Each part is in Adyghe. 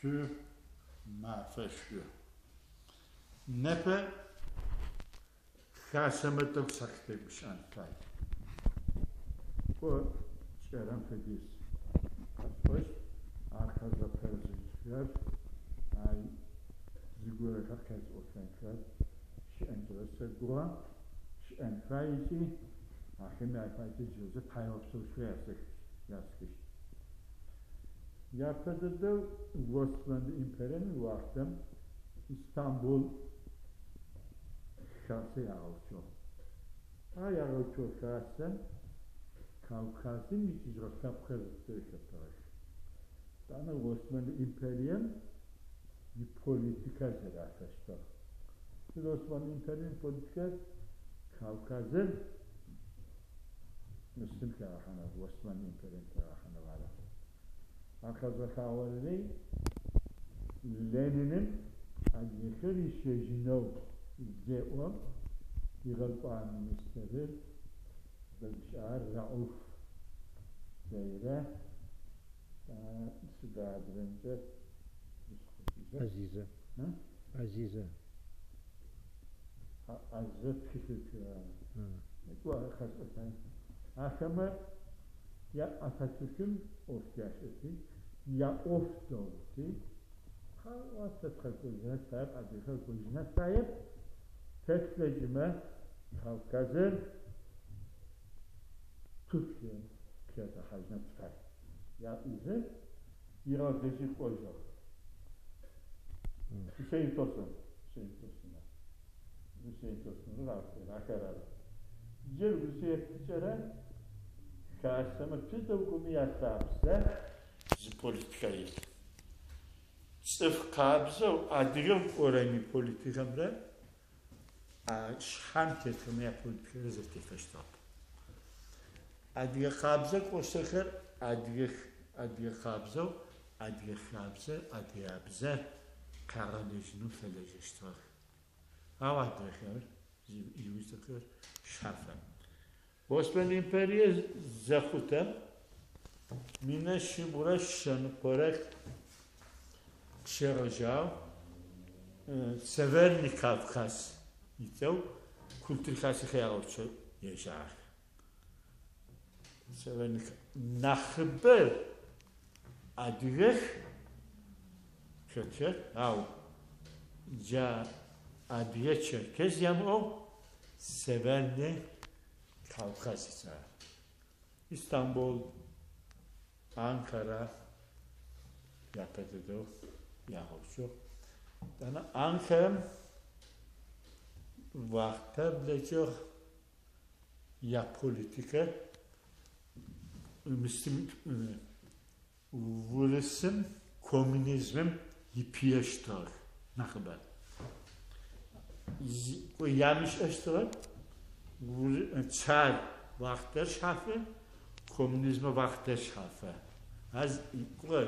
Шъу мафэ шъу. Непэ хасэмэ тӏэкӏу сакъытегущыӏэн фай. Кӏо кӏэрэм фэдиз къэсӏощт, ар къэзгъэпэжьыщтхэр, ай зыгорэхэр къэзыӏотэнхэр щыӏэнкӏэ сэгугъэ, щыӏэн фай ыкӏи ахэми ай пае джырэзэ тхьаегъэпсэушхо ясхыщт. Япэ дэдэу Осмэн империем иуахътэм Истамбул хасэ ягъэуцугъ. А ягъэуцугъэ хасэм Кавказым икӏыжьыгъэ лъэпкъхэр зэхэтыгъэх. Етӏанэ Осмэн империем иполитикэ зэрафэщтыгъ. Сыд Осмэн империем иполитикэ Кавказыр Мысым хагъэхьанэу, Осмэн империем хагъэхьанэу ары. А къэзгъэлъагъорэри Лениным адыгэхэр ищэжьынэу зеӏом, игъэкӏуагъэ министрыр зэгущыӏагъэр Рауф Бейрэ, сыда адрэмкӏэ Азизэ. Азизэ. Азизэ тхылъ ытхыгъэ. Кӏо, къэсӏотэн. Ахэмэ я Ататюркым ӏоф дашӏэти, яӏоф дэгъути, хьау, тэ тыкъэкӏожьынэ фаеп, адыгэхэр кӏожьынэ фаеп, тэ тлъэкӏымэ Кавказыр Туркием хедгъэхьажьынэ тыфай. Яӏуизэ, игъэзэжьи кӏожьыгъ. Хъусейн Тосун, Хъусейн Тосун. Хъусейн Тосуныр ахэр ары. Джы узеплъыкӏэрэ хасэмэ тыдэ укӏоми ялъапсэ зы политикэ илъ. Цӏыф къабзэу адыгэм кӏорэм иполитикэмрэ а шъхьэм тетхэмэ яполитикэрэ зэтефэщтыгъэп. Адыгэ къабзэ кӏощтыгъэхэр адыгэх, адыгэ къабзэу адыгэ хабзэр, адыгабзэр къагъэнэжьыным фэлэжьэщтыгъэх. Ау адрэхэр, иужьыцӏэхэр шъхьафэ. Осмэн империе зэхъутэм 1150рэ къыщегъэжьагъ Северный Кавказ ицӏэу культур хасэхэр ягъэуцу ежьагъэх. Северный нахьыбэр адыгэх хэтхэр, ау джа адыгэ черкес ямыӏэу Северный Кавказ ыцӏэр. Истамбул, Анкара япэ дэдэу ягъэуцугъ. Етӏанэ Анкарэм уахътэ блэкӏыгъ яполитикэ Урысым коммунизмэм ипыещтыгъэх нахьыбэр. Ямышӏэщтыгъэр цар уахътэр шъхьафы, коммунизмэ уахътэр шъхьафы. Ар кӏо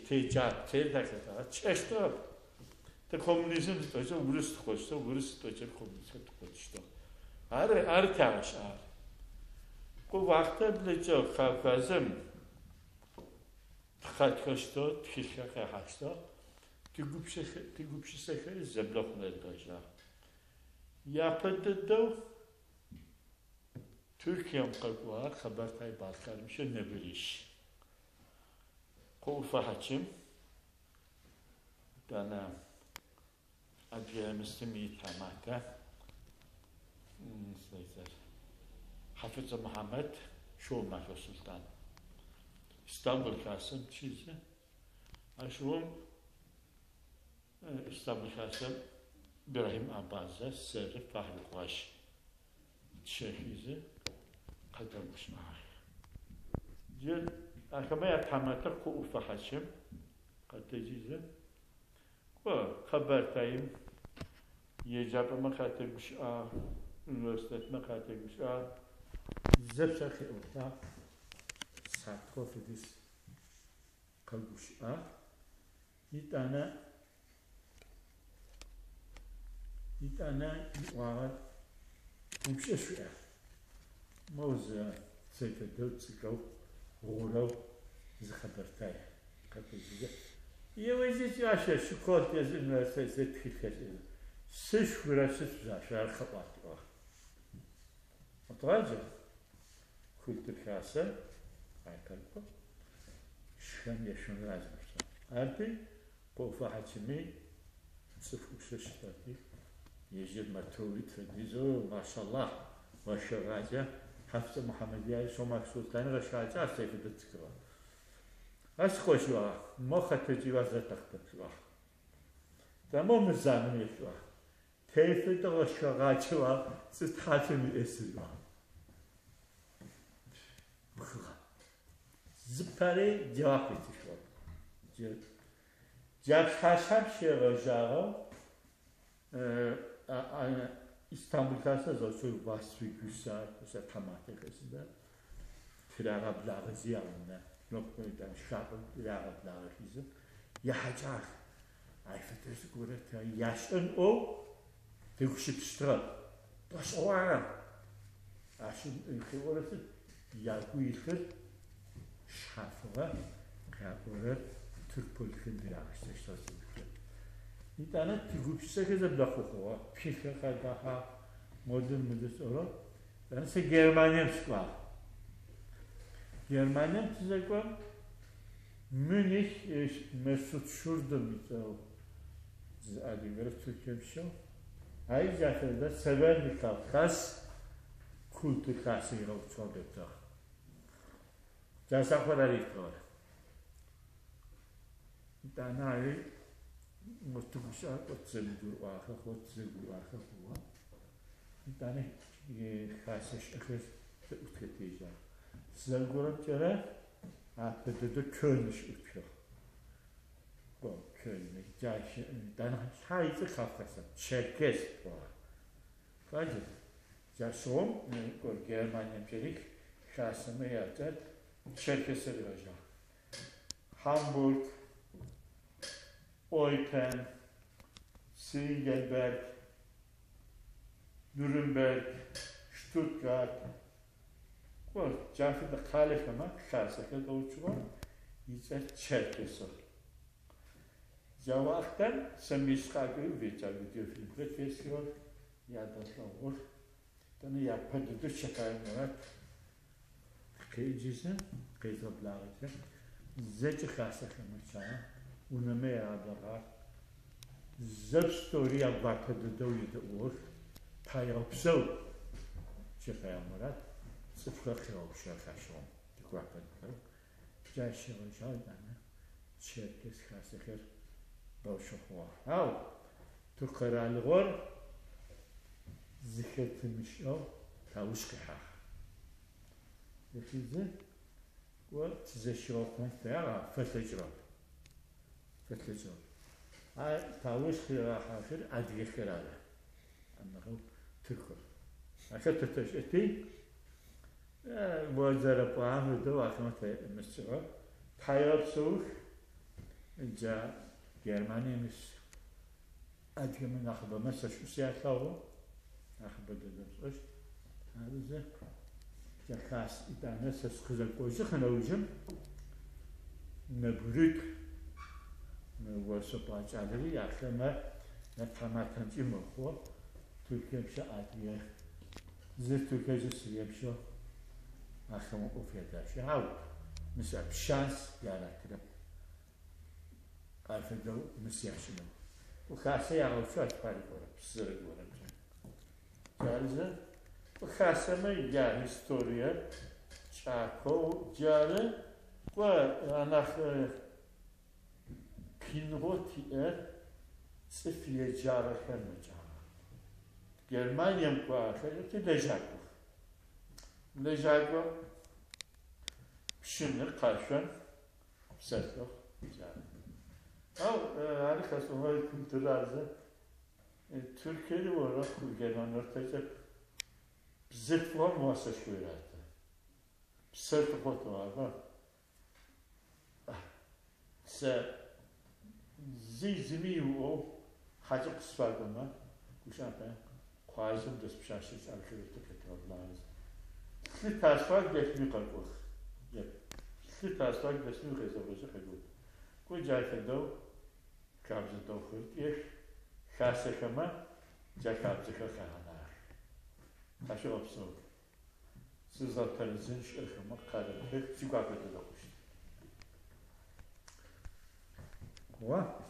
теджагъ, тетӏагъэ, тшӏэщтыгъэп. Тэ коммунизм зытӏокӏэ урыс тыкъощтыгъ, урыс зытӏокӏэ коммунистхэр тыкъотыщтыгъ. Ары, ары тагъэшӏагъэр. Кӏо уахътэ блэкӏыгъ Кавказым тыкъэтхэщтыгъ, тхылъхэр къахьащтыгъ, тигупшысэхэри зэблэхъун едгъэжьагъ. Япэ дэдэу Туркием къэкӏуагъэр Къэбэртай-Балъкъэрым щыщ нэбгырищ. Кхъуӏуфэ Хьачим, Етӏанэ Адыгэ Мысым итхьаматэ Хьафӏыцӏэ Мухьамэд, Шыумафэ Султӏан. Истамбул хасэм тщизэ, ащыгъум Истамбул хасэм Ибрахьим Абазэ, сэры, Фахьри Къуащ тщэхизэ къэдэгущыӏагъэх. Джы ахэмэ ятхьаматэ Кхъуӏуфэ Хьачим къэтэджызэ, кӏо, Къэбэртаим еджапӏэмэ къатегущыӏагъ, университетмэ къатегущыӏагъ, зэпшъэ къыӏотагъ, сыхьатыкъо фэдиз къэгущыӏагъ. Итӏанэ, итӏанэ иӏуагъэр упчӏэ шъуиӏа? Моу зы цэй фэдэу цӏыкӏоу, гъурэу зы къэбэртай къэтэджызэ. Еуэзыкӏи ащ Школ университет тхылъхэр сышхурэ сыт пшъашъэр къыӏуатыгъэх. Отгъаджэ культур хасэ айпэркӏо шхэн ешъоныр азмыщтыгъ. Арти Къофэ Хьачыми цӏыф ӏушэу щытыгъэти, ежьыр матурит фэдизэу, машаллахь, гъэшхэгъакӏэ, Хьафцӏэ Мухьамэди Сомах Султӏани гъэшхэгъакӏэ ащ фэдэ цӏыкӏугъэ. Ащ къощыгъагъ, мо хэтыджыгъэ зэтэхътэпшӏыгъагъ. Тэ мо мызаным ешӏугъагъ. Тефэдэ гъэшхэгъакӏэу ар цӏыф тхьацум иӏесыжьыгъагъ. Бхыгъэ. Зыпари джэуап ытыщтыгъэп. Джа пшъашъэм щегъэжьагъэу Истамбул хасэ зэуцу Васфи Гюсар тхьаматэхэр сыда тырагъэблагъэзи яунэ шхапӏэм тырагъэблагъэхизэ яхьакӏагъ. Ай фэдэ зыгорэ яшӏэн ӏоу тыгу щытщтыгъэп. Гъэшӏэгъуагъэ. Ащ къыӏорэ сыд ягу илъыр шъхьафыгъэ къякӏорэр тырку политикэм дырагъэштэщтыгъэ цӏыфхэр. Итӏанэ тигупшысэхэр зэблэхъухъугъэ. Тхылъхэр къадэхьагъ, модыр мыдыр сӏорэ. Итӏанэ сэ Германием сыкӏуагъ. Германием тызэкӏом Мюних Месут Шурдым ыцӏэу зы адыгэрэ Тыркуем щыщэу. Ай джа фэдэ Северный Кавказ культур хасэ игъэуцугъэ дэтыгъ. Джа закъор ар итыгъэр. Итӏанэ ари мо тыгущыӏэ кӏо тызэгурыӏуахэ хъугъэ, тызэгурыӏуахэ хъугъэ. Итӏанэ хасэ щыӏэхэр зэӏутхэ тежьагъ. Зэгорэмкӏэрэ апэ дэдэу Кёльн щыӏутхыгъ. Кӏо Кёльн джа итӏанэ шъхьаицӏэ Кавказым Черкес тӏуагъэ. Фаджэ джащыгъум кӏо Германиемкӏэри хасэмэ яцӏэр Черкесыр ригъэжьагъ. Hamburg, Eupen, Zwingenberg, Nürnberg, Stuttgart. Кӏо джа фэдэ къалэхэмэ хасэхэр къэуцугъэ ицӏэр Черкесыгъ. Джа уахътэм сэ мис къакӏуи джа видеофильмхэр тесхыгъэх, ядгъэлъэгъугъэх. Итӏанэ япэ дэдэу Чэпае Мурат къеджэзэ, къезгъэблагъэзэ, зэкӏэ хасэхэмэ чагъэ, унэмэ ягъэблэгъагъ. Зэпстэури ягуапэ дэдэу едэӏугъэх. Тхьаегъэпсэу Чэпае Мурат цӏыфхэр къегъэущыгъэх ащыгъум тигуапэ дэдэу. Джа щегъэжьагъ итӏанэ Черкес хасэхэр бэу щыхъугъэх. Ау тырку къэралыгъор зыхэтымыщэу тауж къихьагъ. Зэхидзы кӏо тызэщигъэкъон фэягъ, фэлъэкӏыгъэп. Фэлъэкӏыгъэп. А тауж къырагъэхьахэр адыгэхэр ары. Анахьэу тыркур. Ахэр тэ тэшӏэти, о зэрэпӏуагъэм фэдэу ахэмэ тэмысыгъэ. Тхьаегъэпсэух джа Германием ис адыгэмэ нахьыбэмэ сэ шӏу сялъэгъу, нахьыбэ дэдэм сшӏэщт. Арызэ джа хас итӏанэ сэ сыкъызэкӏожьыгъ нэужым нэбгыритӏу осыпӏэ кӏалэри ахэмэ тхьаматэмкӏи мэхъу. Тыркуем щыӏэ адыгэ зыр Тыркуем зыр Сирием щыӏ. Ахэмэ ӏоф ядащы. Ау мис шанс яратырэп. Ар фэдэу мыс яшӏынэу. Хасэ ягъэуцу ащ пари кӏорэп, зэрэгорэмкӏэ. Джарызэ хасэмэ я историе кӏакоу джары кӏо анахь къиныгъо тиӏэр цӏыф еджагъэхэр мэкӏагъэх. Германием кӏуагъэхэр лэжьакӏох. Лэжьакӏо пщыныр къашъон псэлъыгъ джары. Ау ары хэсӏогъэ культурарзэ Türkiye'li olarak Герман ортэкӏэп бзылъфыгъэм уасэшхо ираты. Псэлъыхъо тыгъагъэ. Сэ зи зыми иуӏоу хьакӏэ къысфакӏомэ, гущыӏэм пае къуаджэм дэс пшъашъэ кӏалэхэр къетыгъэблагъэз. Лъы тасфаг дэлъми къэкӏох. Лъы тасфаг дэлъми къезэгъожьы къэкӏох. Кӏо джай фэдэу Хабзэ дэгъухэр тиӏэх, хасэхэмэ джа хабзэхэр къагъэнагъэх. Тхьашъуегъэпсэу. Сызгъэтэрэзын щыӏэхэмэ къарэтых, сигуапэ дэдэ хъущт. О?